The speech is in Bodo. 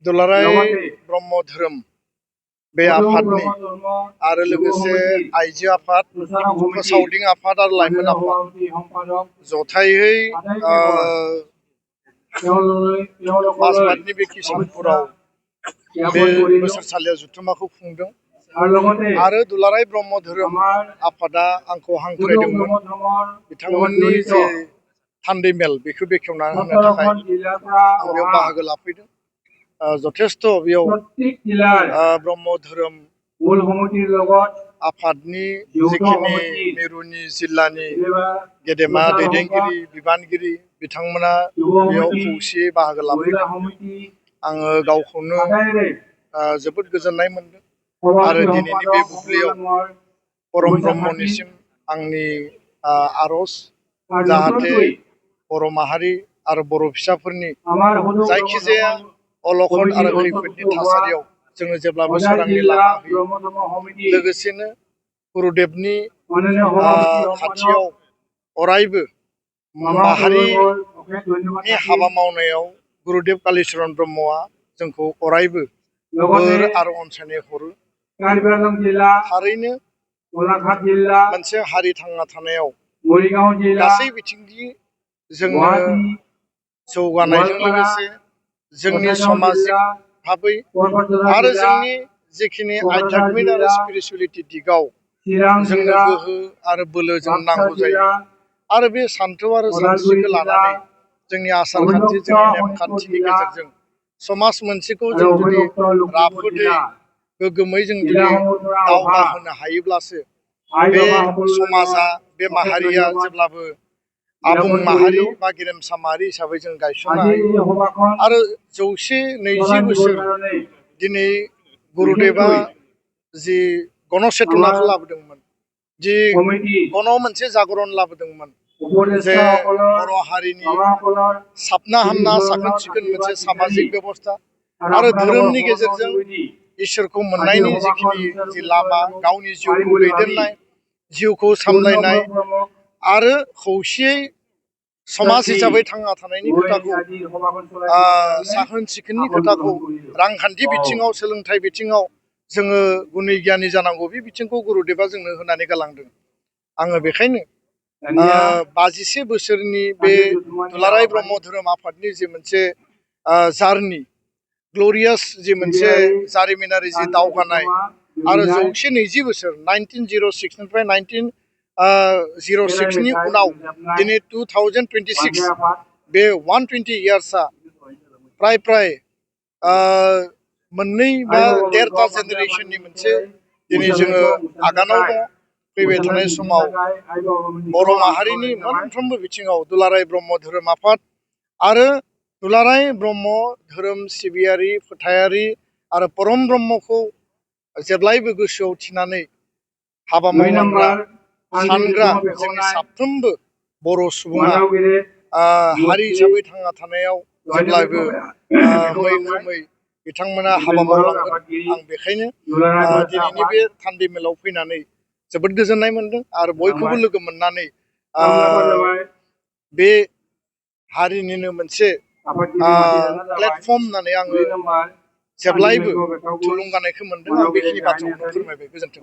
दुलाराय ब्रह्म धोरोम बे आफादनि आरो लोगोसे आइजो आफाद, फोसावदिं आफाद आरो लाइमोन आफाद जथायै माजबाटनि बे किसानपुराव बे बोसोरसालिया जुथुमाखौ खुंदों आरो दुलाराय ब्रह्म धोरोम आफादा आंखौ हांख्रायदोंमोन बिथांमोननि जे थान्दै मेल बेखौ बेखेवना होनो थाखाय आं बेयाव बाहागो लाफैदों। जथेस्थ बेयाव ब्रह्म धोरोम आफादनि जिखिनि मिरुनि जिल्लानि गेदेमा दैदेनगिरि बिबानगिरि बिथांमोना बेयाव खौसेयै बाहागो लाफैदों। आङो गावखौनो जोबोद गोजोननाय मोनदों आरो दिनैनि बे बुब्लियाव परम ब्रह्मनिसिम आंनि आरज जाहाथे बर' माहारि आरो बर' फिसाफोरनि जायखिजाया अलखद आरो खैफोदनि थासारियाव जोङो जेब्लाबो सोरांनि लामा होयो। लोगोसेनो गुरुदेबनि खाथियाव अरायबो माहारिनि हाबा मावनायाव गुरुदेब कालिचरन ब्रह्मआ जोंखौ अरायबो बोर आरो अनसायनाय हरो। थारैनो मोनसे हारि थांना थानायाव गासै बिथिंनि जोंनो जौगानायजों लोगोसे जोंनि समाजिक भाबै आरो जोंनि जिखिनि आध्यात्मिक आरो स्पिरिचुवेलिटि दिगाव जोंनो गोहो आरो बोलो जों नांगौ जायो आरो बे सान्थौ आरो सानस्रिखौ लानानै जोंनि आसार खान्थि जोंनि नेमखान्थिनि गेजेरजों समाज मोनसेखौ जों जुदि राफोदै गोग्गोमै जों जुदि दावगाहोनो हायोब्लासो बे समाजा बे माहारिया जेब्लाबो आबुं माहारि बा गेरेमसा माहारि हिसाबै जों गायसननो हायो। आरो 120 बोसोर दिनै गुरुदेबा जि गणचेतनाखौ लाबोदोंमोन, जि गण मोनसे जागरण लाबोदोंमोन जे बर' हारिनि साबना हामना साखोन सिखोन मोनसे सामाजिक बेबस्था आरो धोरोमनि गेजेरजों इसोरखौ मोननायनि जिखिनि जि लामा गावनि जिउखौ दैदेननाय जिउखौ सामलायनाय आरो खौसेयै समाज हिसाबै थांना थानायनि खोथाखौ साखोन सिखोननि खोथाखौ रांखान्थि बिथिङाव सोलोंथाइ बिथिङाव जोङो गुनि गियानि जानांगौ बे बिथिंखौ गुरुदेबा जोंनो होनानै गालांदों। आङो बेखायनो 51 बोसोरनि बे दुलाराय ब्रह्म धोरोम आफादनि जि मोनसे जार्नि ग्ल'रियास जि मोनसे जारिमिनारि जि दावगानाय आरो 120 बोसोर 1906 निफ्राय 1906 नि उनाव दिनै 2026 बे 120 इयार्सआ प्राय मोननै बा देरथा जेनेरेशननि मोनसे दिनै जोङो आगानाव दङ। फैबाय थानाय समाव बर' माहारिनि मोनफ्रोमबो बिथिङाव दुलाराय ब्रह्म धोरोम आफाद आरो दुलाराय ब्रह्म धोरोम सिबियारि फोथायारि आरो परम ब्रह्मखौ जेब्लायबो गोसोआव थिनानै हाबा मावलांग्रा सानग्रा जोंनि साफ्रोमबो बर' सुबुङा हारि हिसाबै थांना थानायाव जेब्लाबो मैखोमै बिथांमोना हाबा मावलांगोन। आं बेखायनो दिनैनि बे थान्दै मेलाव फैनानै जोबोद गोजोननाय मोनदों आरो बयखौबो लोगो मोननानै बे हारिनिनो मोनसे प्लेटफर्म होननानै आङो जेब्लायबो थुलुंगानायखौ मोनदों। आं बेखिनि बाथ्राखौनो फोरमायबाय। गोजोन्थों।